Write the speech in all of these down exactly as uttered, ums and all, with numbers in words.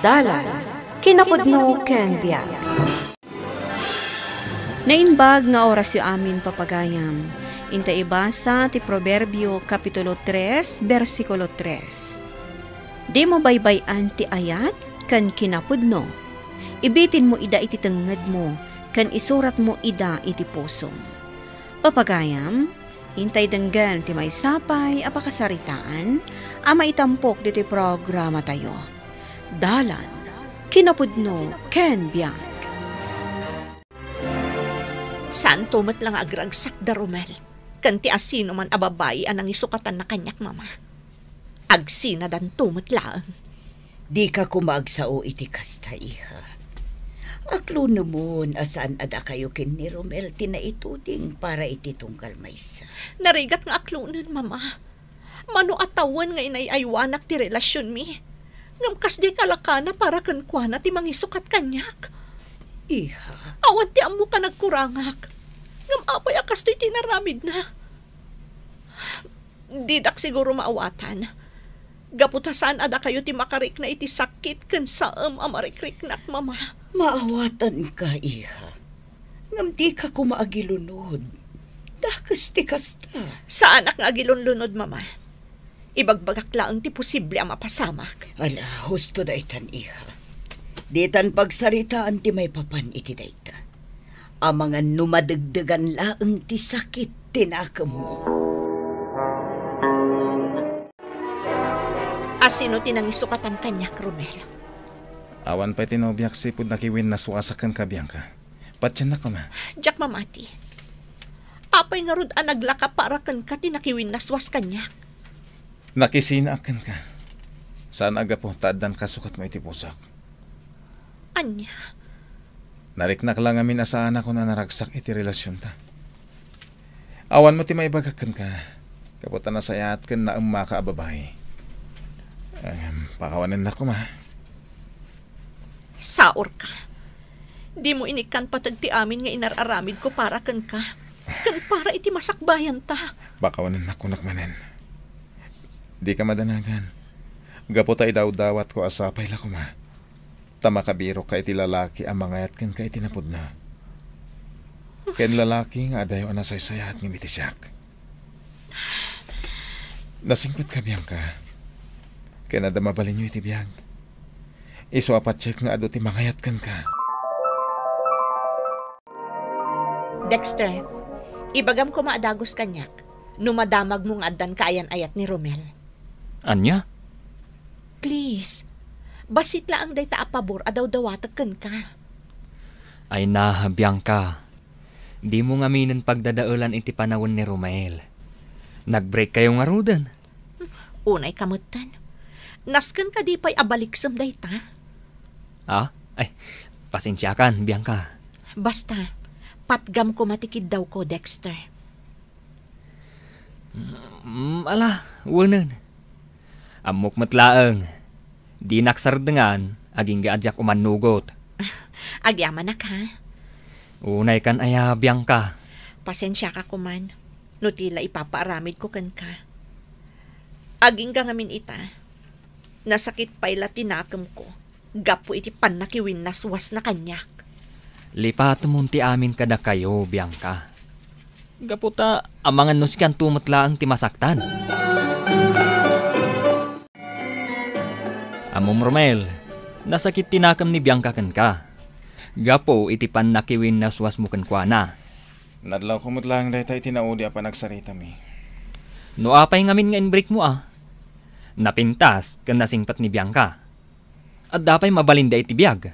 Dalan, kinapudno ken biag. Naimbag nga orasyo amin, papagayam. Inta ibasa ti Proverbio, Kapitulo tres, bersikulo tres. Dimo baybay-an ti ayat ken kinapudno. Ibitinmo ida iti tengngedmo, ken isuratmo ida iti pusom. Papagayam, intay denggen ti maysa pay a pakasaritaan a maitampok ditoy programatayo. Dalan, kinapudno, ken biag. Saanto met la nga agragsak da Romel ken ti asinoman a babai a nangisukatan na kaniak, Mama. Agsinadanto met laeng. Dika koma agsao iti kasta, iha. Aklonemon a saan a dakayo ken ni Romel ti naituding para iti tunggal maysa. Narigat nga aklonen, Mama. Mano a tawen nga inay-aywanak ti relasionmi. Ngem kasdiay kalakana para kenkuana ti mangisukat kaniak. Iha. Awan ti ammok a nagkurangak. Ngem apay a kastoy ti inaramidna? Didak siguro maawatan. Gapu ta saan a dakayo ti makarikna iti sakit ken saem a marikriknak, Mama. Maawatanka, iha. Ngem dika koma agilunod. Dakes ti kasta. Saanak nga agilunlunod, Mama. Ibagbagak laeng ti posible a mapasamak. Ala, husto daytan, iha. Ditan pagsaritaan ti maipapan iti dayta. Amangan no madegdegan laeng ti sakit ti nakemmo. Asino ti nangisukatam kaniak, Romel? Awan pay ti nobiak sa pud nakiwinnaswasak kenka, Bianca. Patiennak koma. Diak mamati. Apay ngarud a naglaka para kenka ti nakiwinnaswas kaniak? Nakisinaak kenka. Saan a gapu ta addan kasukatmo iti pusok. Ania? Nariknak la ngamin a saanakon a naragsak iti relasionta. Awan met ti maibagak kenka. Gapu ta nasayaat ken naemmaka a babai. Em, pakawanennak koma. Saorka. Dimo inikkan pateg ti amin nga inar-aramidko para kenka, ken para iti masakbayanta. Pakawanennak kunak manen. Dika madanagan. Gapu ta idawdawatko a sapay la koma ta makabirokka iti lalaki a mangayat kenka iti napudno. Ken lalaki nga adayo a nasaysayaat ngem iti siak. Nasingpetka, Bianca. Ken adda mabalinyo iti biag. Isu a patiek nga adu ti mangayat kenka. Dexter, ibagam koma a dagus kaniak no madamagmo nga addan kaayan-ayat ni Romel. Ania? Please, bassit laeng dayta a pabor a dawdawatek kenka. Ay na, Bianca. Dimo ngaminen pagdadaelan iti panawen ni Romel. Nag-break kayo ngaruden. Unay ka metten. Nasken kadi pay a baliksem dayta? Ah? Ay, pasensiakan, Bianca. Basta, patgam koma ti kiddawko, Dexter. Mm, ala, wenen. Ammok met laeng. Dinak sardengan, agingga a diak umannugot. Agyamanak, ha? Unay kan aya, Bianca. Pasensiaka koman, no ti la ipapaaramidko kenka. Agingga ngamin ita, nasakit pay la ti nakemko gapu iti pannakiwinnaswasna kaniak. Lipatemon ti amin kadakayo, Bianca. Gapu ta amangan no sikanto met laeng ti masaktan. Ammom, Romel, nasakit ti nakem ni Bianca kenka. Gapu iti pannakiwinnaswasmo kenkuana. Nadlawko met laeng dayta iti naudi a panagsaritami. No apay ngamin nga inbreakmo a? Napintas ken nasingpet ni Bianca. Adda pay mabalinda iti biag?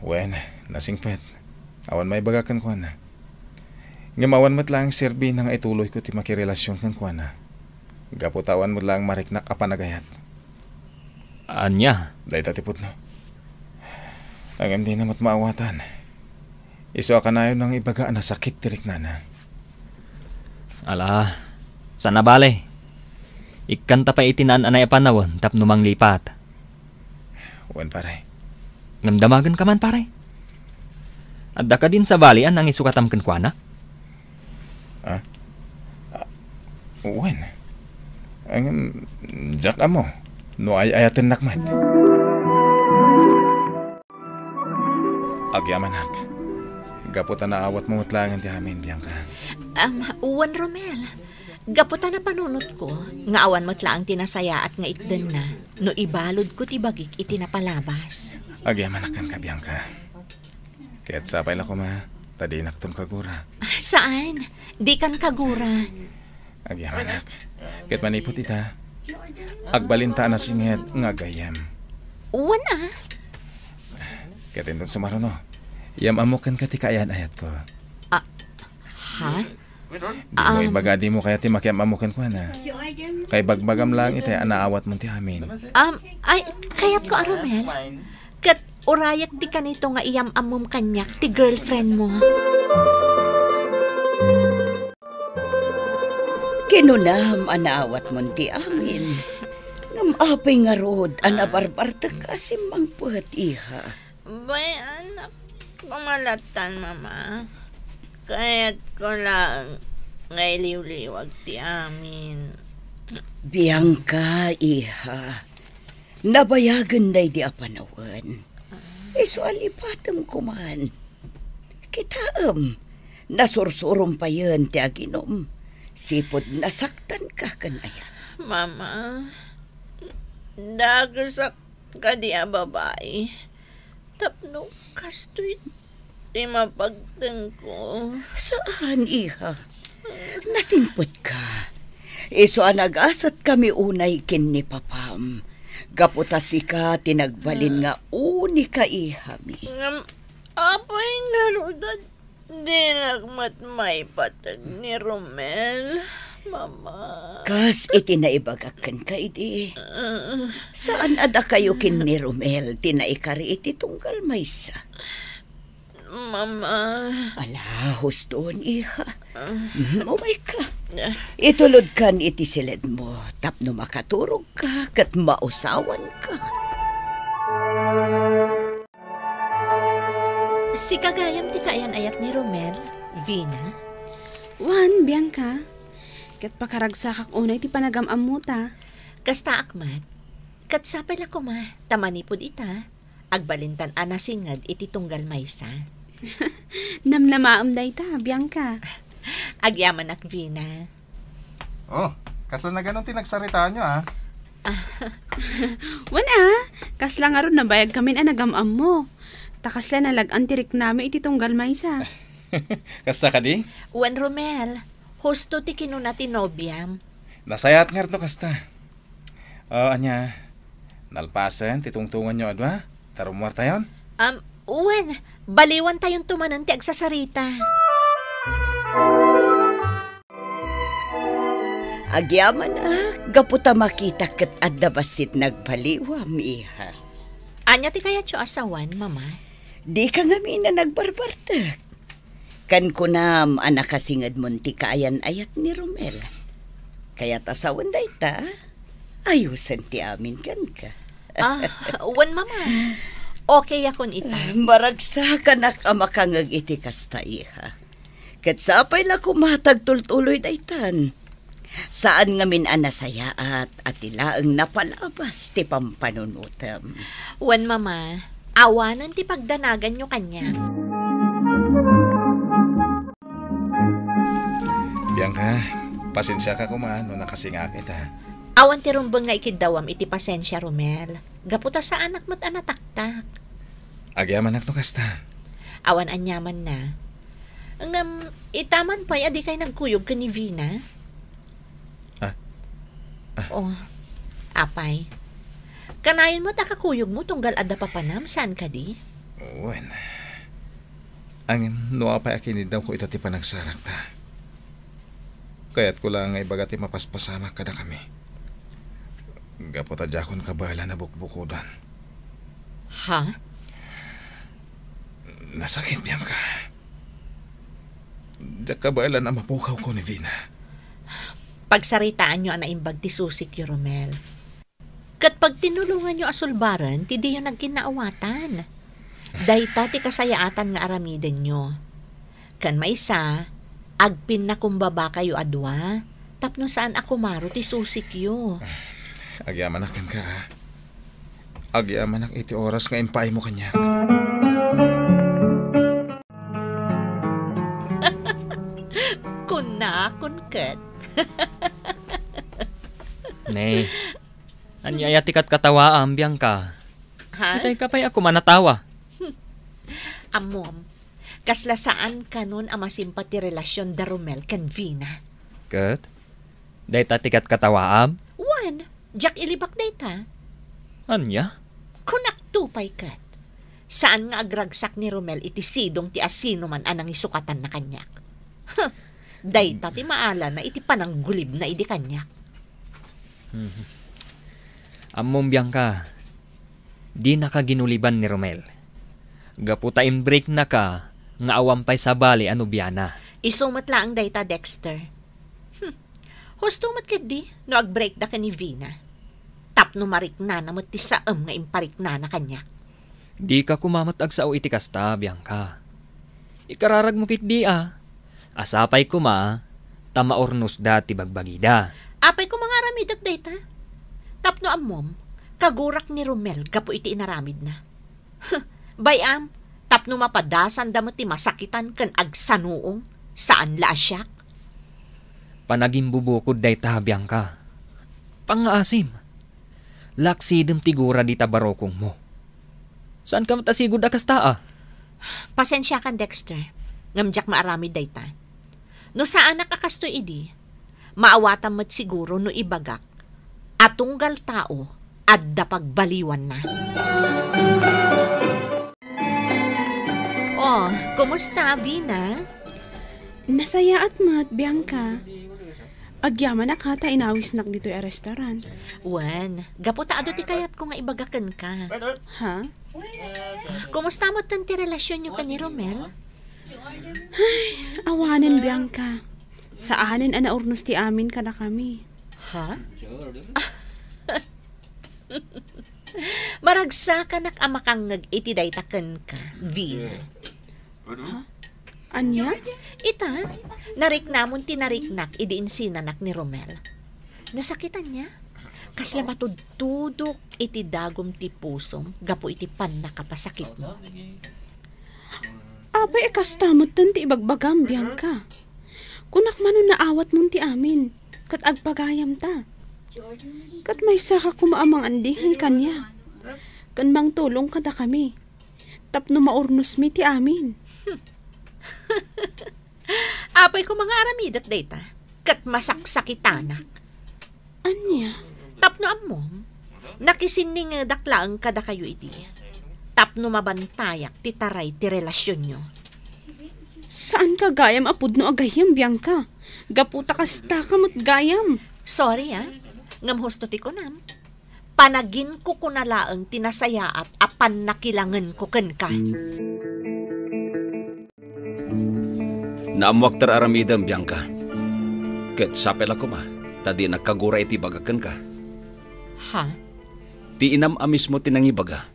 Wen, nasingpet. Awan maibaga kenkuana. Ngem awan met laeng serbina nga ituloyko ti makirelasion kenkuana. Gapu ta awan met laeng mariknak a panagayat. Ania? Dayta ti pudno. Ngem dina met maawatan. Isu a kanayon nga ibaga a nasakit ti riknana. Ala, saan a bale. Ikkanta pay iti naan-anay a panawen tapno manglipat. Wen, pare. Ngem damagenka man, pare. Adda kadin sabalian a nangisukatam kenkuana? Ah? Ah, wen. Ngem, diak ammo no ay-ayatennak met. Agyamanak. Gapu ta naawatmo met laengen ti amin, Bianca. Am, wen, Romel. Gapu ta napanunotko nga awan met laeng ti nasayaat nga itdenna no ibaludko ti bagik iti napalabas. Agyamanak kenka, Bianca. Ket sapay la koma, ta dinakton kagura. Saan? Dikan kagura. Agyamanak. Ket manipud ita, agbalinta a nasinged nga aggayyem. Wen a. Ket inton sumaruno, yam-ammok kenka ti kaayan-ayatko. Ah, ha? Dimo Um, ibaga a dimo kayat ti makiam-ammo kenkuana. Kaibagbagam laeng itay a naawatmon ti amin. Um, ay, kayatko a, Romel. Ket urayek ti kanito nga iyam-ammom kaniak ti girlfriend mo. Kinunam a naawatmon ti amin. Ngem apay ngarud a nabarbartek a simmangpet, iha? Bay, anak, kumalatan, Mama. Kayatko laeng nga iliwliwag ti amin. Bianca, iha. Nabayagen daydi a panawen. Isu a lipatem koman. Kitaem, nasursurom payen ti aginum. Sipud nasaktanka ken ayat. Mama, dagesak kadi a babai tapno kastoy ti mapagtengko. Saan, iha. Nasimpetka. Isu a nagasatkami unay ken ni papam. Gapu ta sika ti nagbalin nga unika ihami. Ngem, apay ngarud a dinak met maipateg ni Romel, Mama? Kas iti naibagak kenka idi, saan a dakayo ken ni Romel ti naikari iti tunggal maysa. Mama. Ala, huston, iha. Ah. Mm, umayka. Ah. Itulodkan iti siledmo tapno makaturogka ket mausawanka. Sika gayam ti kaayan-ayat ni Romel, Vina? Wen, Bianca. Ket pakaragsakak unay ti panagam-ammota. Kastaak met. Ket sapay la koma, ta manipud ita, agbalintan a nasinged iti tunggal maysa. Namnamaem dayta, Bianca. Agyamanak, Vina. Oh, kasla nagano ti nagsaritaanyo, a? Ah, wen a, kasla ngarud nabayagkamin a nagam-ammo. Ta kasla nalag-an ti riknami iti tunggal maysa. Kasta kadi? Wen, Romel, husto ti kinuna ti nobiam. Nasayaat ngarud no kasta. O, ania, nalpasen ti tungtunganyo a dua? Ta rummuartayon? Am, wen, baliwantayonto manen ti agsasarita. Agyamanak, gapu ta makitak ket adda bassit nagbaliwam, iha. Ania ti kayatyo a sawen, Mama? Dika ngamin a nagbarbartek. Kan kunam a nakasingedmon ti kaayan-ayat ni Romel. Kayat a sawen dayta, ayusen ti amin kenka. Ah, wen, Mama. Okay akon ita. Maragsakanak a makangeg iti kasta, iha. Ket sapay la koma ta agtultuloy daytan. Saan ngamin a nasayaat a ti laeng napalabas ti pampanunotem. Wen, Mama, awanen ti pagdanaganyo kaniak. Bianca, pasensiaka koma no nakasingaak ita. Awan ti rumbeng nga ikiddawam iti pasensia, Romel. Gapu ta saanak met a nataktak. Agyamanak no kasta. Awan aniamanna. Ngem, ita man pay a dikay nagkuyog ken ni Vina? Ah. Ah. Oh, apay. Kanayon met a kakuyogmo tunggal adda papanam, saan kadi? Wen. Ngem no apay a kiniddawko ita ti panagsarakta, kayatko laeng nga ibaga ti mapaspasamak kadakami. Gapu ta diakon kabaelan a bukbukodan. Ha? Nasakit, Bianca. Diak kabaelan a mapukawko ni Vina. Pagsaritaanyo a naimbag ti susikyo, Romel. Ket pagtinulonganyo a sulbaren ti diyo nagkinnaawatan. Dayta ti kasayaatan nga aramidenyo. Ken maysa, agpinnakumbabakayo a dua tapno saan a kumaro ti susikyo. Agyamanak kenka, a. Agyamanak iti oras nga impaaymo kaniak. Akon ket. Ne, ania aya ti katkatawaam, Bianca? Ha? Itay ka pay a kumanatawa. Ammom, kasla saan kanon a masimpa ti relasion da Romel ken Vina. Ket? Dayta ti katkatawaam? Wen, diak ilibak dayta. Ania? Kunakto pay ket, saan nga agragsak ni Romel iti sidong ti asinoman a nangisukatanna kaniak. Huh, dayta ti maalana iti pananggulibna idi kaniak. Mhm. Ammom, Bianca, dinaka ginuliban ni Romel. Gapu ta inbreaknaka nga awan pay sabali a nobiana. Isu met laeng dayta, Dexter. Hmm. Husto met ketdi no agbreakda ken ni Vina. Tapno mariknana met ti saem nga impariknana kaniak. Dika koma met agsao iti kasta, Bianca. Ikararagmo ketdi a, a sapay koma ta maurnosda ti bagbagida. Apay koma nga aramidek dayta? Tapno ammom, kagurak ni Romel gapu iti inaramidna. Bay-am, tapno mapadasanda met ti masakitan ken agsanuong, saan la a siak. Panagimbubukod dayta, Bianca. Pangngaasim. Laksidem ti gura dita barukongmo. Saanka met a sigud a kasta a? Pasensiakan, Dexter, ngem diak maaramid dayta. No saanak a kastoy idi, maawatam met siguro no ibagak a tunggal tao adda pagbaliwanna. Oh, kumusta, Vina? Nasayaat met, Bianca. Agyamanak ta inawisnak ditoy a restaurant. Wen, gapu ta adu ti kayatko nga ibaga kenka. Ha? Kumusta met ti relasionyo ken ni Romel? Ay, awanen, Bianca. Saanen a naurnos ti amin kadakami. Ha? Maragsakanak a makangngeg iti dayta kenka, Vina. Ha? Ania? Ita, nariknamon ti nariknak idi insinanak ni Romel. Nasakitan nia? Kasla matudtudok iti dagum ti pusom gapu iti pannakapasakitmo. Apay a kasta metten ti ibagbagam, Bianca? Kunak man no naawatmon ti amin, ket agpagayamta. Ket maysaka koma a mangandihay kaniak, ken mangtulong kadakami, tapno maurnosmi ti amin. Apay koma nga aramidek dayta, ket masaksakitanak. Ania? Tapno ammom, nakisinningedak laeng kadakayo idi, tapno mabantayak ti taray ti relasionyo. Saanka gayam a pudno a gayyem, Bianca. Gapu ta kastaka met gayam. Sorry, ah. Ngem husto ti kunam. Panaginkukuna laeng ti nasayaat a pannakilangenko kenka. Naammoak ti ar-aramidem, Bianca. Ket sapay la koma ta dinak kagura iti ibagak kenka. Ha? Ti inam a mismo ti nangibaga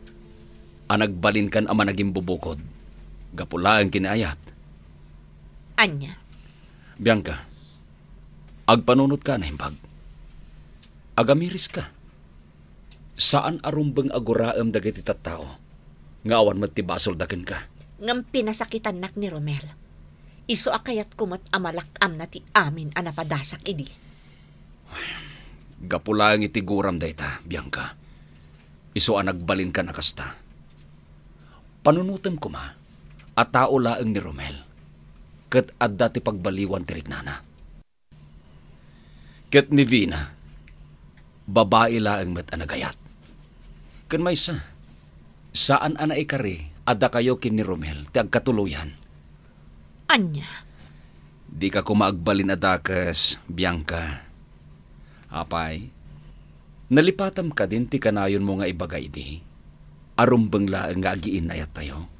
a nagbalinkan a managimbubukod gapu laeng ken ni ayat. Ania? Bianca, agpanunotka a naimbag. Agamiriska. Saan a rumbeng a guraem dagiti tattao nga awan met ti basolda kenka. Ngem pinasakitannak ni Romel. Isu a kayatko met a malak-amna ti amin a napadasak idi. Gapu laeng iti guram dayta, Bianca. Isu a nagbalinkan a kasta. Panunotem koma a tao laeng ni Romel, ket adda ti pagbaliwan ti riknana. Ket ni Vina, babai laeng met a nagayat. Ken maysa, saan a naikari a dakayo ken ni Romel ti agkatuloyan. Ania? Dika koma agbalin a dakes, Bianca. Apay, nalipatam kadin ti kanayonmo nga ibaga idi a rumbeng laeng nga agiin-ayattayo?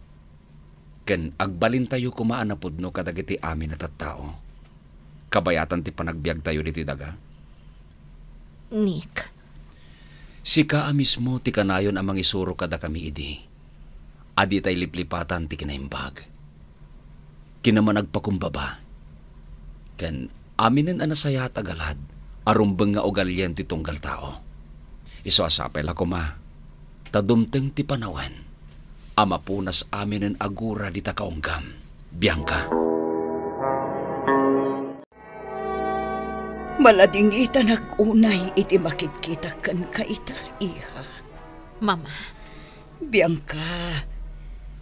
Ken agbalintayo koma a napudno kadagiti amin a tattao. Kabayatan ti panagbiagtayo ditoy daga? Nick. Sika a mismo ti kanayon a mangisuro kadakami idi a ditay liplipatan ti kinaimbag, kinamanagpakumbaba, ken aminen a nasayaat a galad a rumbeng nga ugalien ti tunggal tao. Isu a sapay la koma ta dumteng ti panawen a mapunas aminen a gura dita kaunggam, Bianca. Maladingitanak unay iti makitkitak kenka ita, iha. Mama. Bianca,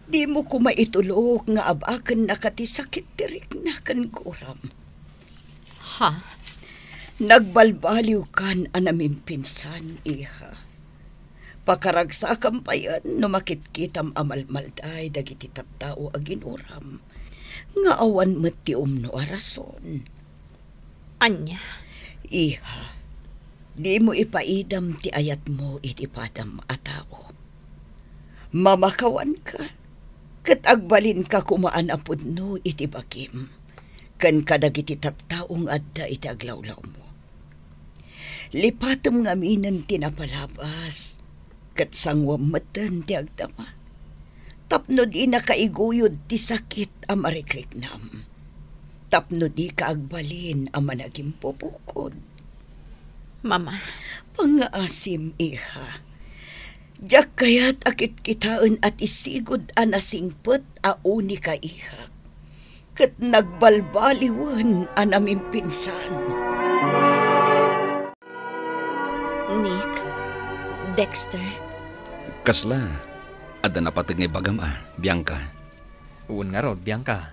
dimo koma itulok nga abakennaka ti sakit ti rikna ken guram. Ha? Nagbalbaliwkan a namimpinsan, iha. Pakaragsakam payen no makitkitam a malmalday dagiti tattao a ginuram, nga awan met ti umno a rason. Ania? Iha, dimo ipaidam ti ayatmo iti padam a tao. Mamakawanka, ket agbalinka koma a napudno iti bagim, ken kadagiti tattao nga adda iti aglawlawmo. Lipatem ngaminen ti napalabas, ket sanguem metten ti agdama. Tapno dina kaiguyod ti sakit a marikriknam. Tapno dika agbalin a managimpupukod. Mama. Pangngaasim, iha. Diak kayat a kitkitaen a ti sigud a nasingpet a unika, ihak, ket nagbalbaliwen a namimpinsan. Nick, Dexter. Kasla? Adda napateg nga ibagam a, Bianca? Wen ngarud, Bianca.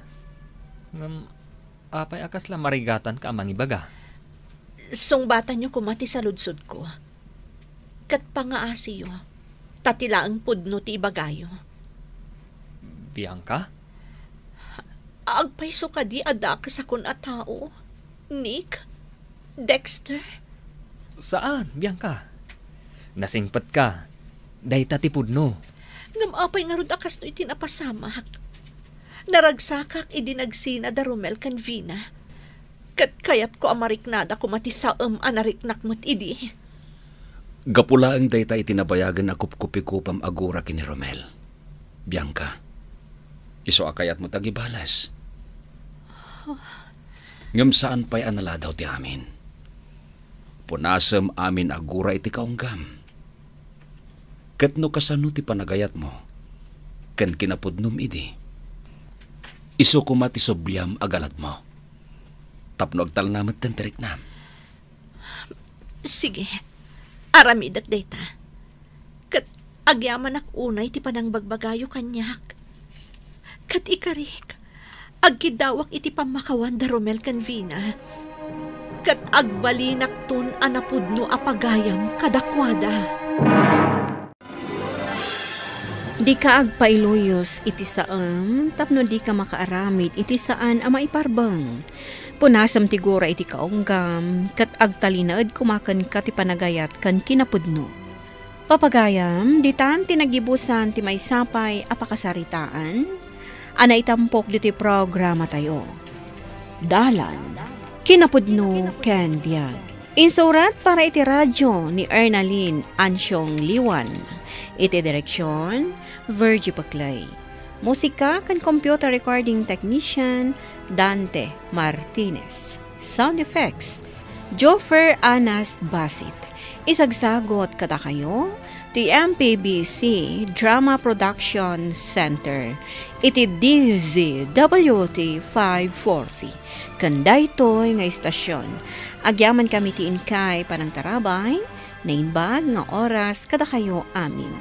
Ngem, apay a kasla marigatanka a mangibaga? Sungbatanyo koma ti saludsodko. Ket pangaasiyo, ta ti laeng pudno ti ibagayo. Bianca? Agpayso kadi a dakesakon a tao, Nick? Dexter? Saan, Bianca. Nasingpetka. Dayta ti pudno. Ngem apay ngarud a kastoy ti napasamak? Naragsakak idi nagsina da Romel ken Vina. Ket kayatko a mariknada koma ti saem a nariknak met idi. Gapu laeng dayta iti nabayagen a kupkupikupam a gura ken ni Romel. Bianca, isu a kayatmo ti agibalas. Ngem saan pay a naladaw ti amin. Punasem amin a gura iti kaunggam. Ket no kasano ti panagayatmo ken kinapudnom idi, isu koma ti subliam a galadmo, tapno agtalna metten ti riknam. Sige, aramidek dayta. Ket agyamanak unay ti panangbagbagayo kaniak. Ket ikarik, agkiddawak iti pammakawan da Romel ken Vina. Ket agbalinakton a napudno a pagayam kadakuada. Dika agpailuyos iti saem tapno dika makaaramid iti saan a maiparbeng. Punasem ti gura iti kaunggam, ket agtalinaed koma kenka ti panagayat ken kinapudno. Papagayam, ditan ti nagibusan ti maysa pay a pakasaritaan a naitampok ditoy programatayo. Dalan, kinapudno ken biag. Insurat para iti radio ni Ernalyn Ansiong Liwan. Iti direksion, Virgie Peclay. Musika ken computer recording technician, Dante Martinez. Sound effects, Joffer Anas Basit. Isagsagot kadakayo ti M P B C Drama Production Center iti D Z W T five forty. Ken daytoy nga istasyon, agyamankami ti inkay panangtarabay, naimbag nga oras kadakayo amin.